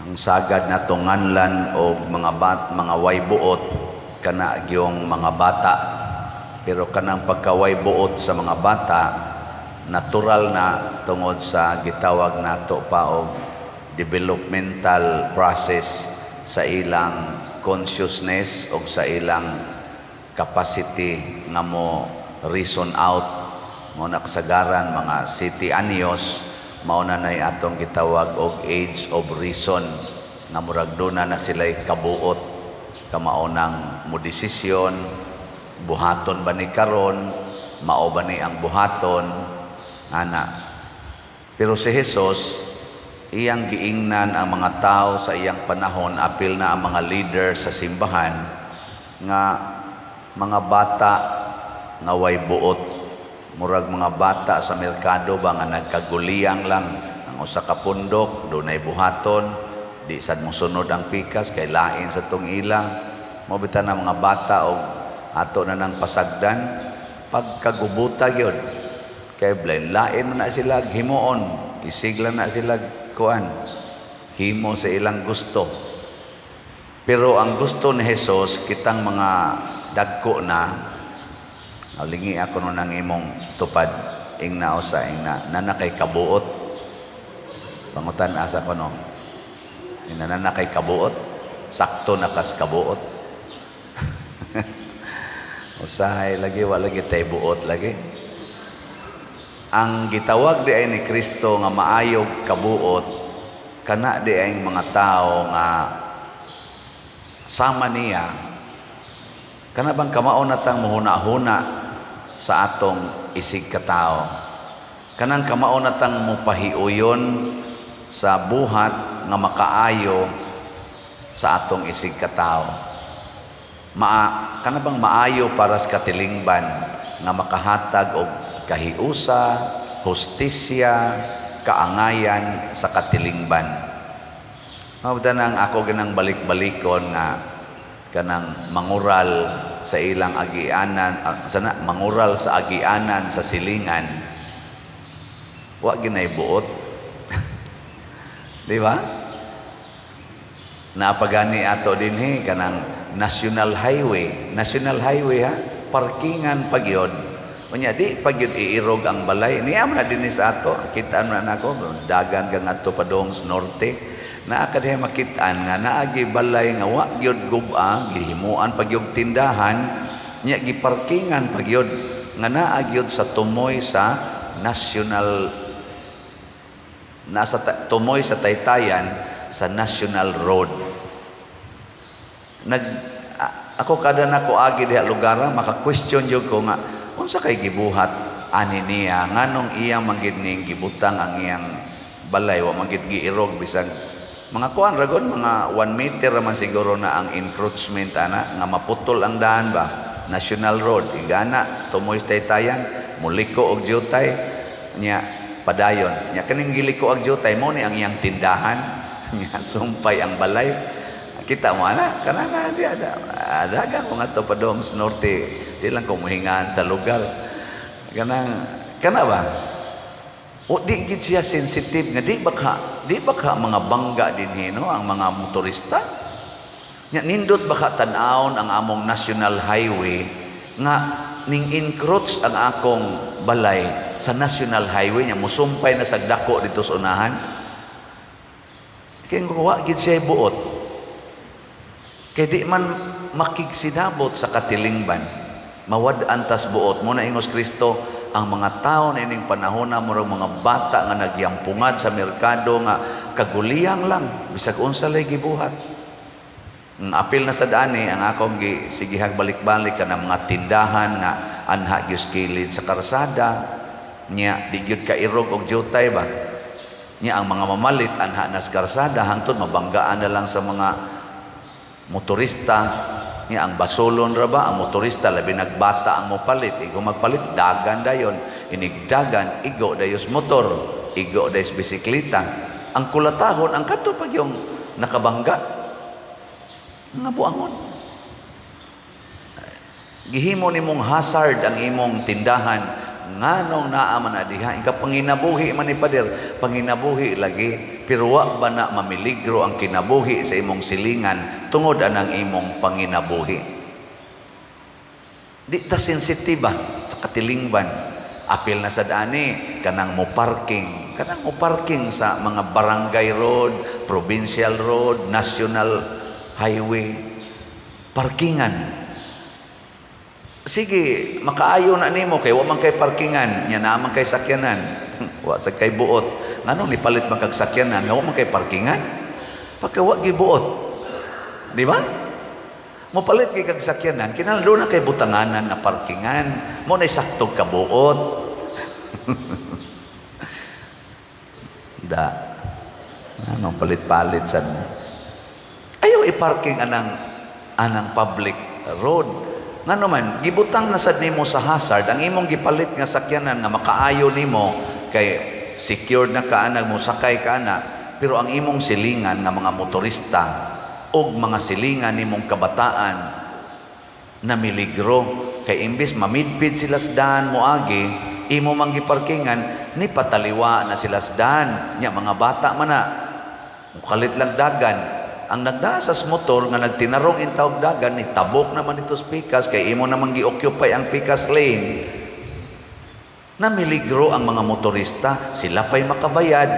Ang sagad nato nganlan og mga mga way buot, kana gyung mga bata. Pero kanang pagkaway buot sa mga bata, natural na tungod sa gitawag nato pa og developmental process sa ilang consciousness o sa ilang capacity nga mo reason out. Mo na kasagaran mga 7 anyos, mao na nay atong gitawag og age of reason, nga murag duna na sila'y kabuot kamao nang mo desisyon, buhaton ba ni karon, mao ba ni ang buhaton ana. Pero si Jesus, iyang giingnan ang mga tao sa iyang panahon, apil na ang mga leader sa simbahan, nga mga bata nga way buot, murag mga bata sa merkado ba nga nagkaguliyang lang ang usa ka pundok, dunay buhaton, di sad mosunod ang pikas kay lain sa tong ila. Mao bitaw na mga bata og ato na nang pasagdan, pagkagubuta gyud kay lain lain na sila himuon, isigla na sila kuan, himo sa ilang gusto. Pero ang gusto ni Jesus, kitang mga dagko na. Lingi ako nun ang imong tupad, ing na usa, ing na nana kay kabuot. Pangutan asa ko, no? Ing na nana kay kabuot, sakto na kas kabuot. Usahay lagi, wa lagi tay buot lagi. Ang gitawag di ay ni Kristo nga maayog kabuot, kana di ay mga tao nga sama niya, kana bang kamao na tang muhuna-huna sa atong isig katao, kanang kamao na tang mupahiuyon sa buhat nga makaayo sa atong isig katao, kana bang maayo para sa katilingban nga makahatag og kahiusa, hustisya, kaangayan sa katilingban. Mao nang ako ginang balik-balikon nga kanang mangural sa ilang agianan, sana mangural sa agianan sa silingan, wa ginay buot, di ba? Napagani ato dinhi kanang national highway, national highway ha, parkingan pagyod. Unya di pagyod iirog ang balay. Niya man na dinhi sa ato, kitaan man nako, dagan ka ngadto padung sa norte. Naa ka diha makitaan nga naagi balay nga wa gyud gub-a, gihimuan pa gyud tindahan, nya giparkingan pa gyud nga naa gyud sa tumoy sa national, nasa tumoy sa taytayan sa national road. Nag ako kada nako agi diha lugar, maka-question jud ko nga unsa kay gibuhat ani niya, nganong iyang man gid ning gibutang ang iyang balay, wa man gid giirog, bisag mga kuan ragon, mga 1 meter man siguro na ang encroachment ana nga maputol ang daan ba, national road, igana tumoy sa taytayan, muliko og jutay, nya padayon, nya kaning giliko og jutay mo ni ang iyang tindahan, nya sumpay ang balay. Kita mo ana, kana na di ada dagan ko ngadto padung sa norte, di lang ko muhingahan sa lugar, kanang kana ba? O di gid siya sensitive nga di ba ka mga bangga dinhi, no, ang mga motorista? Nya nindot ba ka tan-awon ang among national highway nga ning encroach ang akong balay sa national highway, nya musumpay na sa dako dito sa unahan? Kay wa gid siya buot. Kay di man makigsinabot sa katilingban. Mawad-an tas buot mo na. Ingos Kristo, ang mga tao na ining panahon na murag mga bata nga nagyampungad sa merkado nga kaguliyang lang bisag unsa lay gibuhat. Ang apil na sa dani ang akong gi sigihag balik-balik, kanang mga tindahan nga anha gyud kilid sa karsada, nya di gyud kairog og jutay ba, nya ang mga mamalit anha nas karsada hangtod mabanggaan na lang sa mga motorista. Nya ang basolon ra ba ang motorista, labi nagbata ang mopalit, igo magpalit, dagan dayon, inigdagan, igo dayos motor, igo dayos bisikleta. Ang kulatahon ang kadto pag yung nakabangga nga buangon. Gihimo nimong hazard ang imong tindahan. Nganong naa man na diha? Ika panginabuhi man ni pader, panginabuhi lagi, pero wa ba na mamiligro ang kinabuhi sa imong silingan tungod anang imong panginabuhi? Di ta sensitiba sa katilingban. Apil na sad ani kanang mo parking sa mga barangay road, provincial road, national highway, parkingan. Sige, makaayo na nimo kay wa man kay parkingan, nya naa man kay sakyanan. Wa sa kay buot. Nganong nipalit man kag sakyanan nga wa man kay parkingan? Pagka wa gibuot. Di ba? Mopalit kay kag sakyanan, kinahanglan doon na kay butanganan nga parkingan. Mo na saktog kabuot. Da. Anong palit-palit sad mo? Ayaw i-parking anang public road. Ngano man, gibutang na sad nimo sa hazard ang imong gipalit nga sakyanan nga makaayo nimo kay secured na ka ana, mo sakay ka ana, pero ang imong silingan nga mga motorista og mga silingan nimong kabataan na miligro kay imbis mamidpid sila sa daan moagi, imo mang giparkingan, ni pataliwa na sila sa daan. Nya mga bata man na mukalit lang dagan. Ang nagdasas motor nga nagtinarong intawog dagan ni tabok naman ito sa pikas kay imo namang gi-occupy ang pikas lane. Namiligro ang mga motorista, sila pa'y makabayad,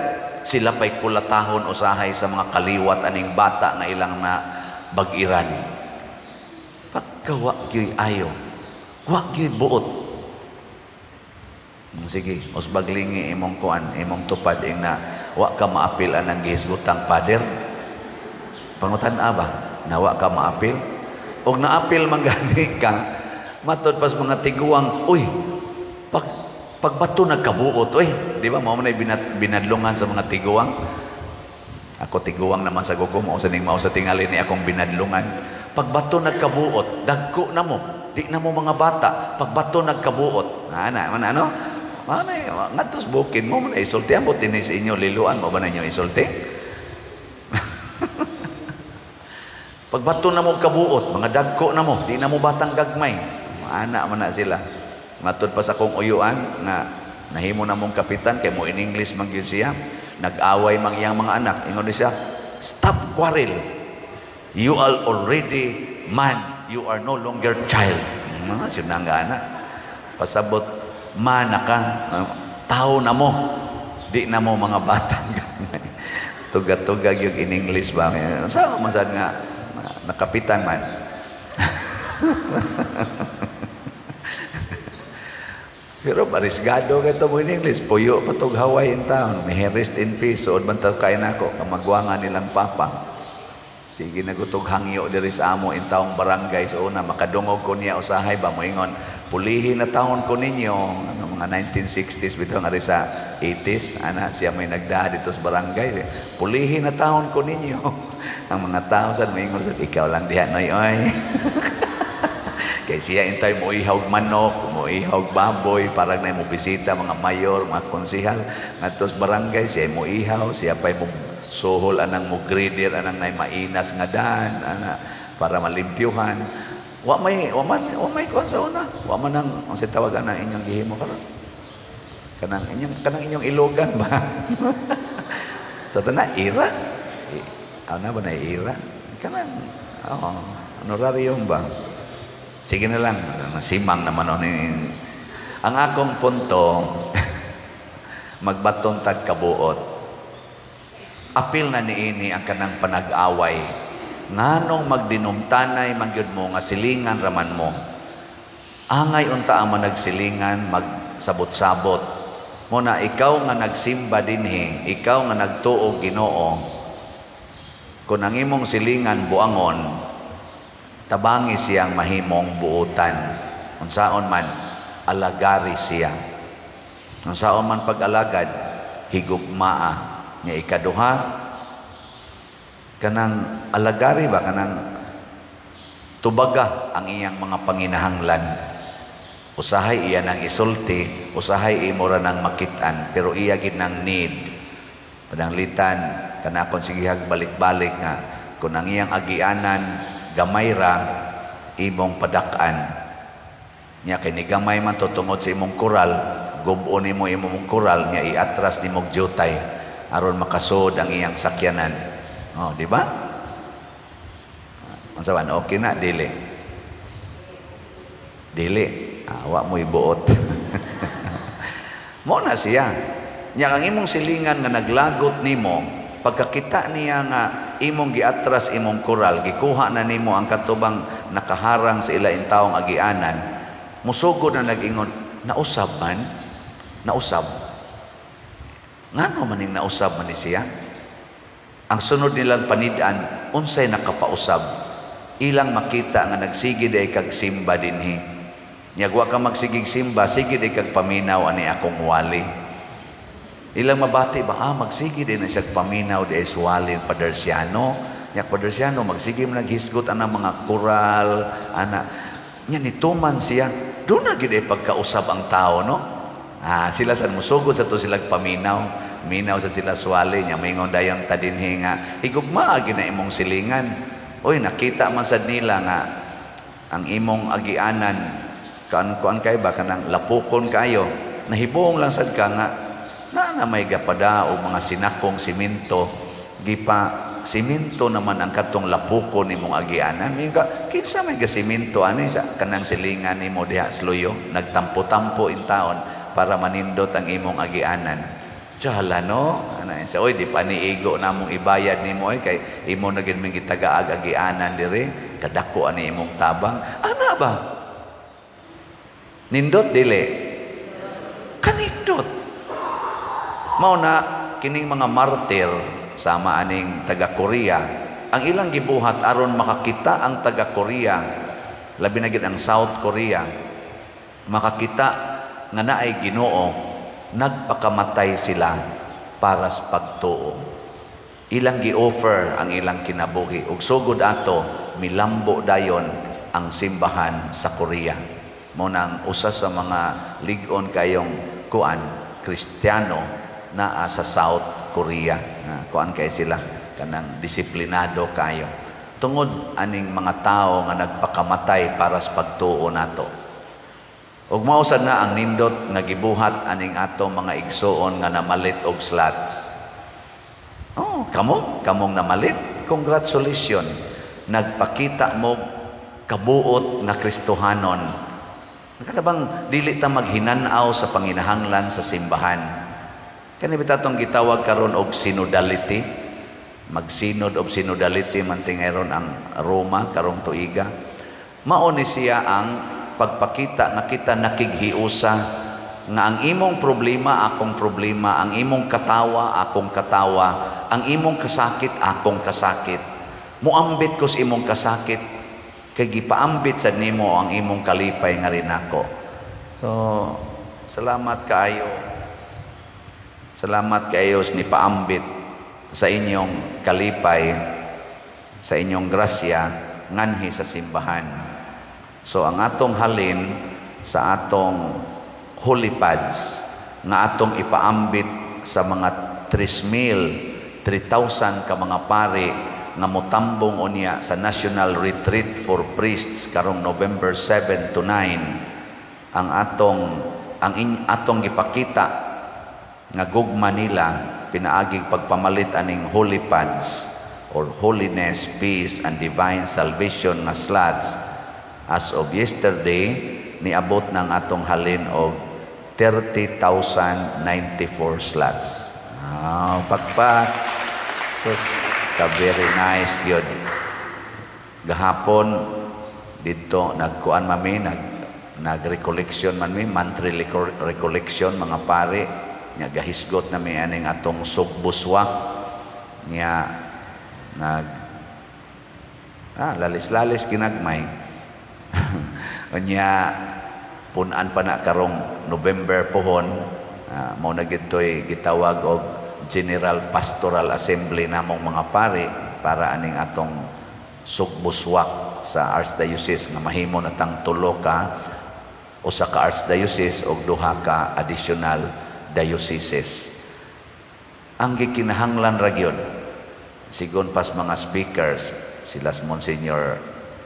sila pa'y kulatahon usahay sa mga kaliwat aning bata nga ilang na bag-iran. Pagka wa gyuy ayo, wa gyuy buot. Sige, usbaglingi imong kuan, imong tupad ing na wa ka maapil anang gihisgutang pader. Pangutan ba na wa ka maapil? Og naapil man gani ka, matod pas mga tiguang, uy, pagbato nagkabuot, uy, di ba mao man ay binadlungan sa mga tiguang? Ako tiguang naman sa gugo, mao sa ning mao sa tingali ni akong binadlungan. Pagbato nagkabuot, dagko na mo, di na mo mga bata, pagbato nagkabuot. Ana, man ano? Mana ngadto sa bukid mo man isulti ambot dinhi sa inyo liluan mo ba ninyo isulti? Pagbato na mo kabuot, mga dagko na mo, di na mo batang gagmay. Maana man na sila. Matud pa sa akong uyuan nga nahimo na mong kapitan kay mo in English man gyud siya. Nag-away mang iyang mga anak. Ingon ni siya, "Stop quarrel. You are already man. You are no longer child." Mga sinangga ana. Pasabot, mana ka, tao na mo. Di na mo mga batang gagmay. Tuga-tuga yung in English ba? Sa masad nga nakapitan man. Pero barisgado ka mo in English. Puyo pa tog Hawaii in town. May rest in peace. Suod man kay nako. Kamagwangan nilang papa. Sige nagutog hangyo diri sa amo in taong barangay sa una. Makadungog ko niya usahay ba moingon. Pulihin na taon ko ninyo. Ano, mga 1960s bitaw nga sa 80s. Ana siya may nagdaa dito sa barangay. Pulihin na taon ko ninyo. Ang mga tao sad moingon sad ikaw lang diha noy oy. Kay siya intay mo ihawg manok, mo ihawg baboy, parang na mo bisita mga mayor, mga konsehal ngadto sa barangay, siya mo ihaw, siya pa'y mo suhol anang mo grader anang nay mainas nga daan ana para malimpyuhan. Wa may kuan sa una. Wa man ang unsa tawag ana inyong gihimo karon? Kanang inyong ilogan ba? Sa tana ira. Ano ba na ira? Kanang oo, honorarium ba? Sige na lang, simang naman ni. Ang akong punto, magbaton tag kabuot. Apil na niini ang kanang panag-away. Nganong magdinumtanay man gyud mo nga silingan raman mo. Angay unta ang managsilingan magsabot-sabot. Mo na ikaw nga nagsimba dinhi, ikaw nga nagtuo Ginoo. Kung ang imong silingan buangon, tabangi siyang mahimong buotan. Unsaon man, alagari siya. Unsaon man pag-alagad, higugmaa. Nya ikaduha, kanang alagari ba, kanang tubaga ang iyang mga panginahanglan. Usahay iya nang isulti, usahay imo ra nang makit-an, pero iya gid nang need. Pananglitan, kanakon sigihag balik-balik nga kung ang iyang agianan gamay ra, imong padak-an. Nya kay nigamay man to tungod sa imong koral, gub-on nimo imong koral, nya iatras nimo og jutay aron makasud ang iyang sakyanan. Oh, di ba? Unsa man, okay na dili? Dili. Ah, wa mo ibuot. Mo na siya. Nya ang imong silingan nga naglagot nimo, pagkakita niya nga imong giatras imong koral, gikuha na nimo ang katubang nakaharang sa ila intawong agianan, musugod na nag-ingon, "Nausab man, nausab. Ngano maning nausab man ni siya?" Ang sunod nilang panid-an, unsay nakapausab? Ilang makita nga nagsige diay kag simba dinhi. Nya wa ka magsigig simba, sige diay kag paminaw ani akong wali. Ilang mabati ba, ah, magsige din na siya paminaw di sa wali Padersiano. Nya Padersiano, magsige man naghisgot ana mga koral, ana. Nya nituman siya, doon na gid pagkausab ang tao, no? Ah, sila sa musugod sa to sila paminaw. Minaw sa sila swali nya maingon dayon ta dinhi nga higugmaa gyud na imong silingan. Oy, nakita man sad nila nga ang imong agianan kan kuan kay ba kanang lapukon kayo. Nahibuong lang sad ka nga na na may gapada o mga sinakong simento, gipa simento naman ang katong lapukon nimong agianan. May ka kinsa may gasimento ani sa kanang silingan nimo diha sa luyo, nagtampo-tampo in taon para manindot ang imong agianan. Tsala no, ana sa, oy, di pa ni igo namong ibayad nimo oy, kay imo na gid ming gitagaag agianan dire, kadako ani imong tabang. Ana ba? Nindot dili? Kanindot. Mao na kining mga martir sama aning taga Korea, ang ilang gibuhat aron makakita ang taga Korea, labi na gid ang South Korea, makakita nga naay Ginoo, nagpakamatay sila para sa pagtuo. Ilang gi-offer ang ilang kinabuhi ug sugod ato milambo dayon ang simbahan sa Korea. Mao nang usa sa mga lig-on kayong kuan Kristiyano naa sa South Korea. Ah, kuan kay sila, kanang disiplinado kayo. Tungod aning mga tao nga nagpakamatay para sa pagtuo nato. Ug mao sad na ang nindot nga gibuhat aning ato mga igsuon nga namalit og slots. Oh, kamo, kamong namalit, congratulations. Nagpakita mo kabuot nga Kristohanon. Kada bang dili ta maghinanaw sa panginahanglan sa simbahan. Kani bitaw tong gitawag karon og synodality. Mag-synod of synodality man tingaron ang Roma karong tuiga. Mao ni siya ang pagpakita nga kita nakighiusa, nga ang imong problema akong problema, ang imong katawa akong katawa, ang imong kasakit akong kasakit. Muambit ko sa imong kasakit kay gipaambit sa nimo ang imong kalipay nga rin nako. So, salamat kaayo. Salamat kaayo ni paambit sa inyong kalipay, sa inyong grasya nganhi sa simbahan. So ang atong halin sa atong holy pads nga atong ipaambit sa mga 3,000 3,000 ka mga pari nga motambong unya sa National Retreat for Priests karong November 7 to 9, ang atong atong gipakita nga gugma nila pinaaging pagpamalit aning holy pads or holiness, peace and divine salvation nga slots, as of yesterday niabot ng atong halin og 30,094 slots. Ah, pakpak. Sus, ka very nice gyud. Gahapon dito nagkuan mami, nag recollection man mi, monthly recollection mga pare nya, gahisgot na mi aning atong sugbuswak nya, nag lalis-lalis ginagmay. Unya punan pa na karong November pohon, mao na gitoy gitawag og General Pastoral Assembly namong mga pari para aning atong sugbuswak sa Archdiocese nga mahimo na tang tulo ka, usa ka archdiocese og duha ka additional dioceses. Ang gikinahanglan ra gyud, sigon pas mga speakers, sila si Monsignor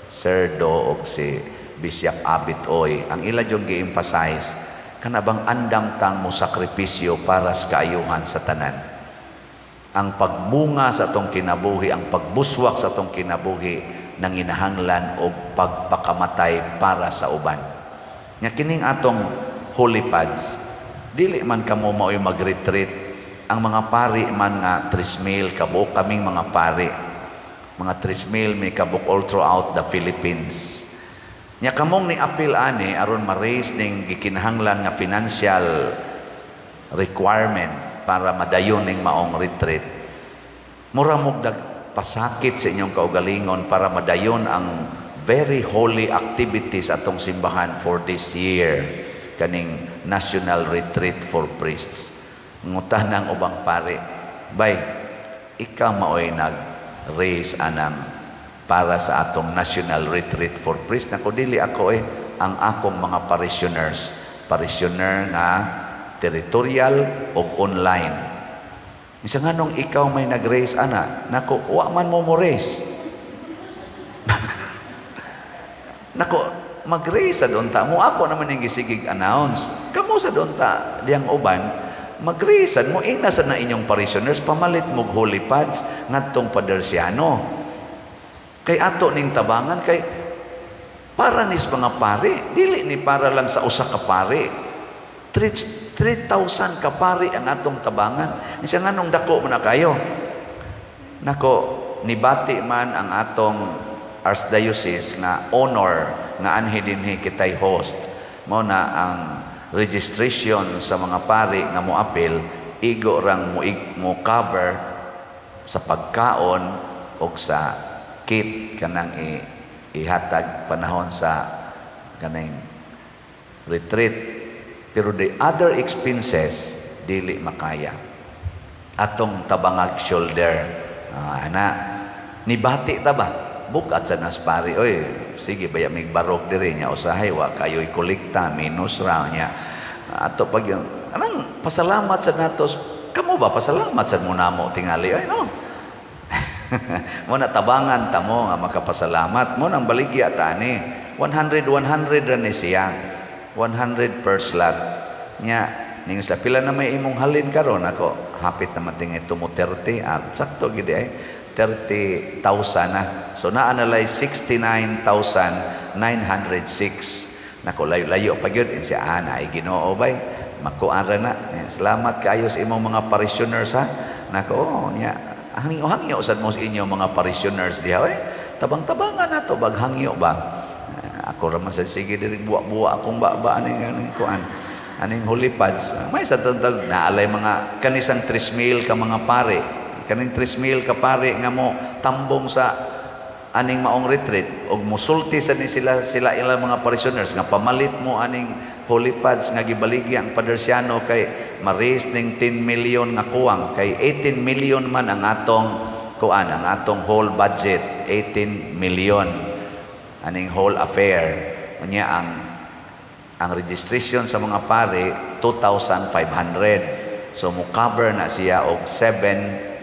Serdo og si Bishop Abit Oy. Ang ila yung gi-emphasize, kana bang andam tang mo sakripisyo para sa kaayuhan sa tanan. Ang pagbunga sa atong kinabuhi, ang pagbuswak sa atong kinabuhi, nanginahanglan og pagpakamatay para sa uban. Nga kining atong holy pads, dili man kamo mao'y mag-retreat. Ang mga pari man nga 3,000 kabuok, kaming mga pari, mga 3,000 may kabuk all throughout the Philippines. Nya kamong ni apil ani aron ma-raise ning gikinahanglan nga financial requirement para madayon ning maong retreat. Mura mo pasakit sa inyong kaugalingon para madayon ang very holy activities atong simbahan for this year, kaning National Retreat for Priests. Ngutana ang ubang pare, "Bay, ikaw maoy nag-raise anang para sa atong National Retreat for Priests?" "Nako, dili ako eh, ang akong mga parishioners, parishioner nga territorial o online." Isa nga nung ikaw may nag-raise ana? "Nako, wa man mo mo raise." "Nako, mag-raise sa unta mo. Ako naman yung gisigig announce. Kamo sa unta diyang uban, mag-raise mo, ingna sa na inyong parishioners, pamalit mo holy pads ngadtong Padersiano. Kay ato ning tabangan, kay para nis mga pare, dili ni para lang sa usa ka pare. 3,000 ka pare ang atong tabangan." Siya, "Nganong dako man na kayo?" "Nako, nibati man ang atong archdiocese nga honor nga anhi dinhi kitay host. Mao na ang registration sa mga pari nga moapil igo rang mo cover sa pagkaon o sa kit kanang ihatag panahon sa kaning retreat, pero the other expenses dili makaya, atong tabangag shoulder." Ah, ana, nibati ta ba, bugat sa nas pari oy, sige baya mig barog diri nya, usahay wa kayo'y kolekta, minus ra nya ato pag yung anang pasalamat sa natos kamo ba, pasalamat sa mo namo tingali ay no mo na tabangan ta mo nga makapasalamat mo nang baligya ta ani 100 100 ra ni siya, 100 per slot nya." Ningon sila, "Pila na may imong halin karon?" "Ako hapit naman tingi tumo 30 at sakto gid ay 30,000 na." So naa na lay 69,906. "Nako, layo-layo pa gyud." Siya, "Ah, naay Ginoo bay, makuan ra na. Salamat kaayo sa imong mga parishioners ha." "Nako, oh, nya hangyo-hangyo sad mo sa inyo mga parishioners diha oy. Tabang-tabangan nato bag hangyo ba." Eh, ako ra man sa sige diri buwa-buwa akong ba aning kuan aning holy pads. May sa tantag naalay mga kanisang 3,000 ka mga pare, kaning 3,000 ka pare nga mo tambong sa aning maong retreat og musulti sa ni sila sila ilang mga parishioners nga pamalit mo aning holy pads nga gibaligya ang Padersiano kay ma-raise ning 10 million nga kuwang, kay 18 million man ang atong kuan, ang atong whole budget, 18 million aning whole affair. Unya ang registration sa mga pare 2,500, so mo cover na siya og 7.5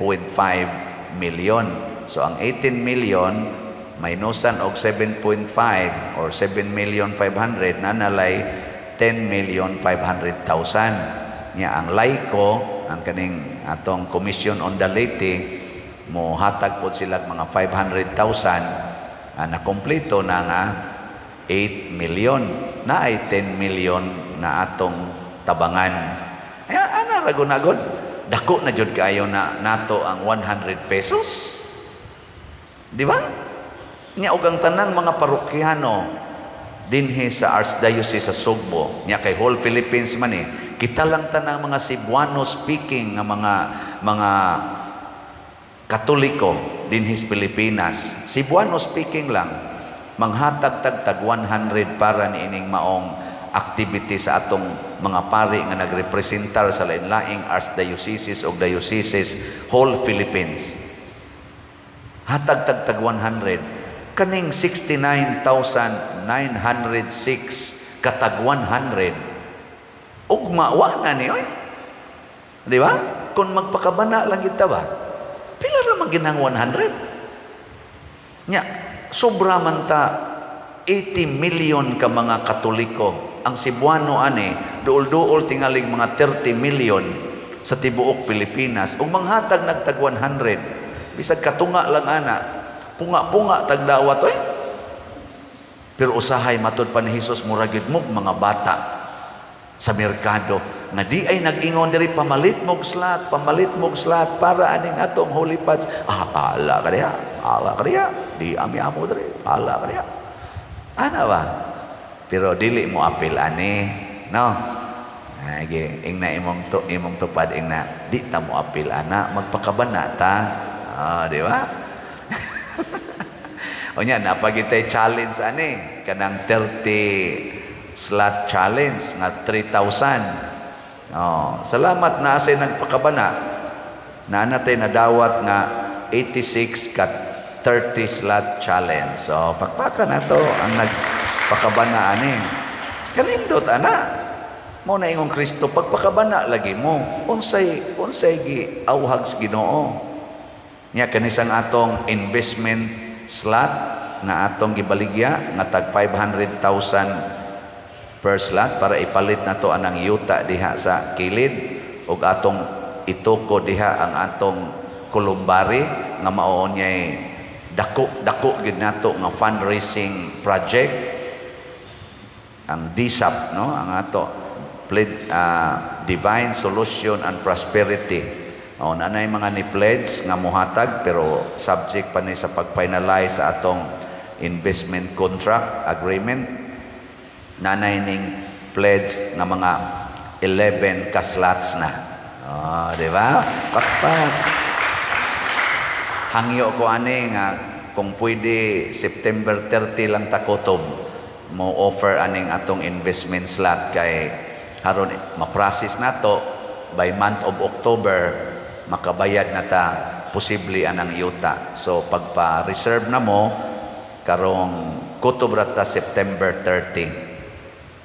million. So ang 18 million minusan og 7.5 or 7 million 500 na nalay 10 million 500,000. Nya ang laiko, ang kaning atong Commission on the Laity, mo hatag pod sila mga 500,000, na kompleto na nga 8 million na ay 10 million na atong tabangan. Ay, ana ra gunagod, dako na jud kaayo na nato ang 100 pesos, di ba? Nya og ang tanang mga parokyano dinhi sa Archdiocese sa Sugbo, nya kay whole Philippines man eh, kita lang tanang mga Cebuano speaking nga mga Katoliko dinhi sa Pilipinas, Cebuano speaking lang, manghatag tag tag 100 para niining maong activity sa atong mga pari nga nagrepresentar sa lain-laing archdioceses o dioceses, whole Philippines. Hatag tag tag 100, kaning 69,906 katag 100, ugma wa na ni oy. Di ba? Kung magpakabana lang kita ba? Pila ra man ginang 100? Nya, sobra man ta 80 million ka mga Katoliko. Ang Cebuano ani, duol-duol tingalig mga 30 million sa tibuok Pilipinas. Ug manghatag nagtag 100. Bisag katunga lang ana. Punga-punga tagdawat oy. Pero usahay matud pa ni Hesus, mura gyud mo mga bata sa merkado nga di ay nag-ingon diri, "Pamalit mog slot, pamalit mog slot para aning atong Holy Pads." "Ah, ala ka diha, ala ka diha, di ami amo diri, ala ka diha." Ana ba? Pero dili mo apil ani, no? Age, ingna imong tupad, ingna, "Di ta mo apil ana, magpakabana ta." Ah, di ba? Unya napagitay challenge ani, kanang 30 slot challenge nga 3,000. Oh, salamat na say nagpakabana. Na natay nadawat nga 86 ka 30 slot challenge. So, pakpaka na to ang nagpakabana ani. Kanindot ana. Mo na ingong Kristo, pagpakabana lagi mo. Unsay gi awhag sa Ginoo. Nya kanisang atong investment slot nga atong gibaligya nga tag 500,000 per slot para ipalit na to anang yuta diha sa kilid ug atong ituko diha ang atong columbary nga mao niya dako dako gid nato nga fundraising project, ang DSAP, no, ang ato pledge, Divine Solution and Prosperity. Oh, nanay mga ni pledge nga mohatag, pero subject pa ni sa pag-finalize sa atong investment contract agreement. Nanay ning pledge nga mga 11 ka slots na. Oh, di ba? Pakpak. Hangyo ko ani nga kung pwede September 30 lang takutob mo offer aning atong investment slot kay haron ma-process nato by month of October, makabayad na ta posible anang yuta. So pagpa-reserve na mo karong kutob ra ta September 30.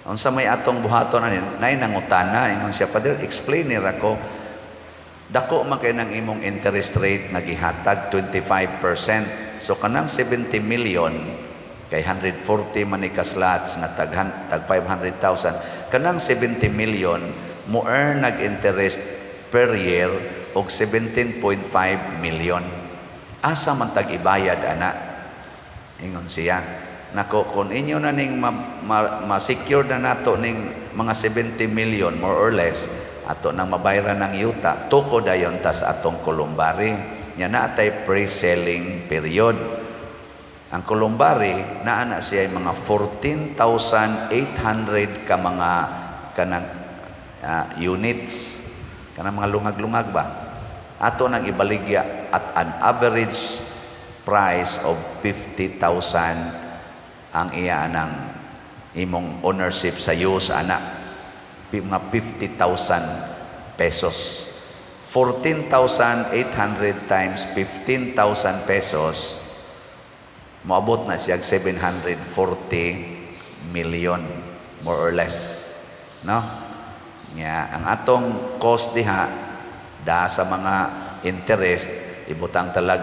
Unsa may atong buhaton ani, nay nangutana, ingon siya, "Father, explain ni ra ko, dako man kay ng imong interest rate nga gihatag, 25%. So kanang 70 million, kay 140 man ni ka slots nga tag 500,000, kanang 70 million mo earn nag interest per year og 17.5 million. Asa man tag ibayad ana?" ingon siya. Nako, kung inyo na ning ma-secure na nato ning mga 70 million more or less, ato nang mabayran ng yuta, tuko dayon ta sa atong columbary. Nya naa tay pre-selling period. Ang columbary, naa na siya mga 14,800 ka mga kanang units, kanang mga lungag-lungag ba. Ato nang ibaligya at an average price of 50,000 ang iya ng imong ownership sa use ana, mga 50,000 pesos. 14,800 times 15,000 pesos, moabot na siya 740 million more or less, no? Nya ang atong cost diha da sa mga interest, ibutang talag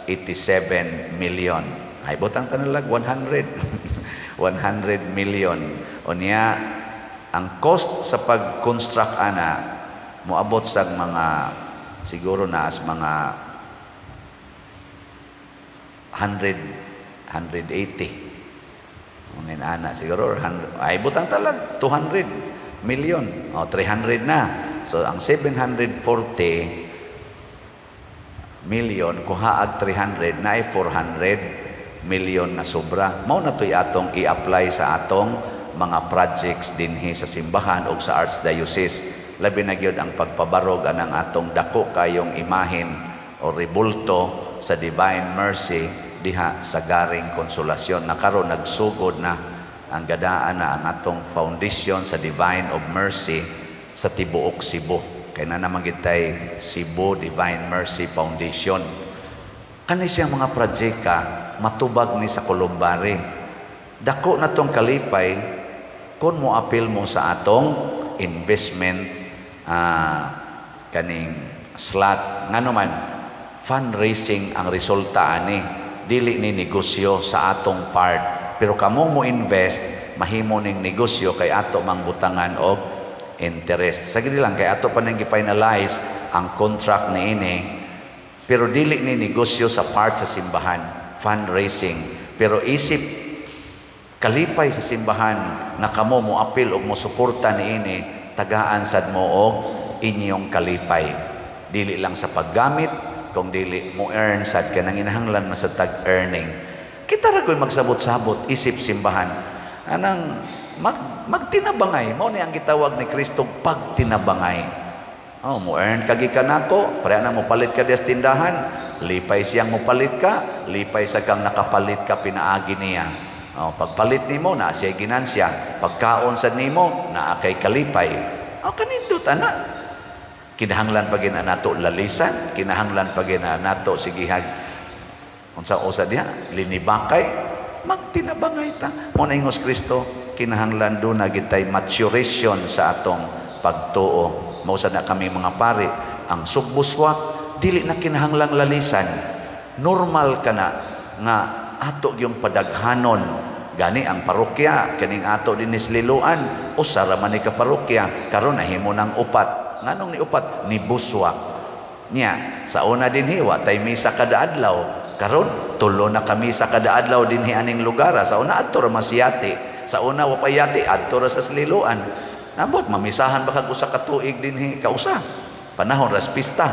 87 million, ay butang talag 100 100 million. Unya ang cost sa pag-construct ana moabot sa mga siguro na as mga 100 180, mga ana siguro, or 100, ay butang talag 200 million o 300 na. So ang 740 million, kuhaag 300 na, ay 400 million na sobra. Mao na to'y atong i-apply sa atong mga projects dinhi sa simbahan o sa archdiocese, labi na gyud ang pagpabarog anang atong dako kayong imahen o rebulto sa Divine Mercy diha sa Garing Konsolasyon na karon nagsugod na ang gadaan na ang atong foundation sa Divine of Mercy sa tibuok Cebu, kay na naman gitay Cebu Divine Mercy Foundation. Kani siyang mga projecta matubag ni sa columbary. Dako na tong kalipay kung mo apil mo sa atong investment kaning slot. Ngano man, fundraising ang resulta ani, dili ni negosyo sa atong part. Pero kamo mo invest, mahimo ning negosyo kay ato mang butangan og interest. Sa lang kay ato pa nang gi-finalize ang contract niini. Pero dili ni negosyo sa part sa simbahan, fundraising. Pero isip kalipay sa simbahan nga kamo mo apil og mo suporta niini, tagaan sad mo og inyong kalipay. Dili lang sa paggamit, kung dili mo earn sad ka nang inahanglan man sa tag earning. Kita ra ko'y magsabot-sabot isip simbahan. Anang magtinabangay, mao ni ang gitawag ni Kristo, pagtinabangay. Oh, mo earn ka gikan nako, pareha na mo palit ka diya sa tindahan, lipay siyang mo palit ka, lipay sa kang nakapalit ka pinaagi niya. Oh, pagpalit nimo na siya ginansya, pagkaon sad nimo naa kay kalipay. Oh, kanindot ana. Kinahanglan pa gina nato lalisan, kinahanglan pa gina nato sigihag unsa usa diha, linibakay, magtinabangay ta. Mo na ingos Kristo, kinahanglan do na gitay maturation sa atong pagtuo. Mao sad na kami mga pari, ang sugbuswak dili na kinahanglang lalisan. Normal ka na nga ato yung padaghanon. Gani ang parokya kining ato dinhi sa Liloan, usa ra man ni ka parokya, karon nahimo nang upat. Nganong ni upat? Ni buswak niya. Sa una dinhi wa tay misa kada adlaw, karon tulo na kami sa kada adlaw dinhi aning lugar. Sa una adto ra masiyati, sa una wa pa yati, adto ra sa Liloan. Nabot mamisahan ba kag usa ka tuig dinhi kausa panahon ras pista,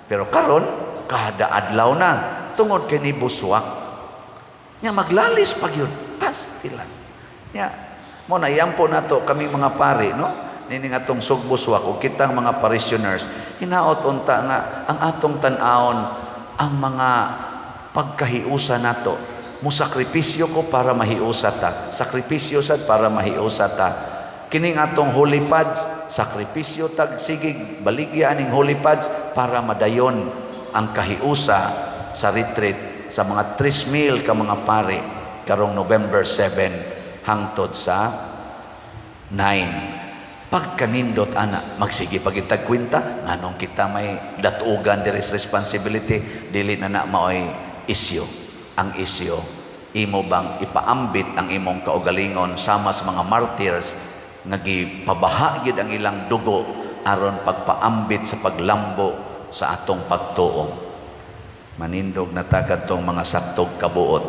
pero karon kada adlaw na tungod kay ni buswak nya. Maglalis pag yun, pasti lang nya. Mo na iampo nato kami mga pari, no, nining atong sugbuswak ug kitang mga parishioners, hinaot unta nga ang atong tan-awon ang mga pagkahiusa nato. Mo sakripisyo ko para mahiusa ta, sakripisyo sad para mahiusa ta. Kining atong holy pads, sakripisyo tag sigig baligya aning holy pads para madayon ang kahiusa sa retreat sa mga 3,000 ka mga pari karong November 7 hangtod sa 9. Pagkanindot ana, magsige pagitag kwenta nganong kita may datugan diri sa responsibility. Dili na na maoy isyu. Ang isyu, imo bang ipaambit ang imong kaugalingon sama sa mga martyrs nga gipabaha gyud ang ilang dugo aron pagpaambit sa paglambo sa atong pagtuo? Manindog na ta kadtong mga saktog kabuot.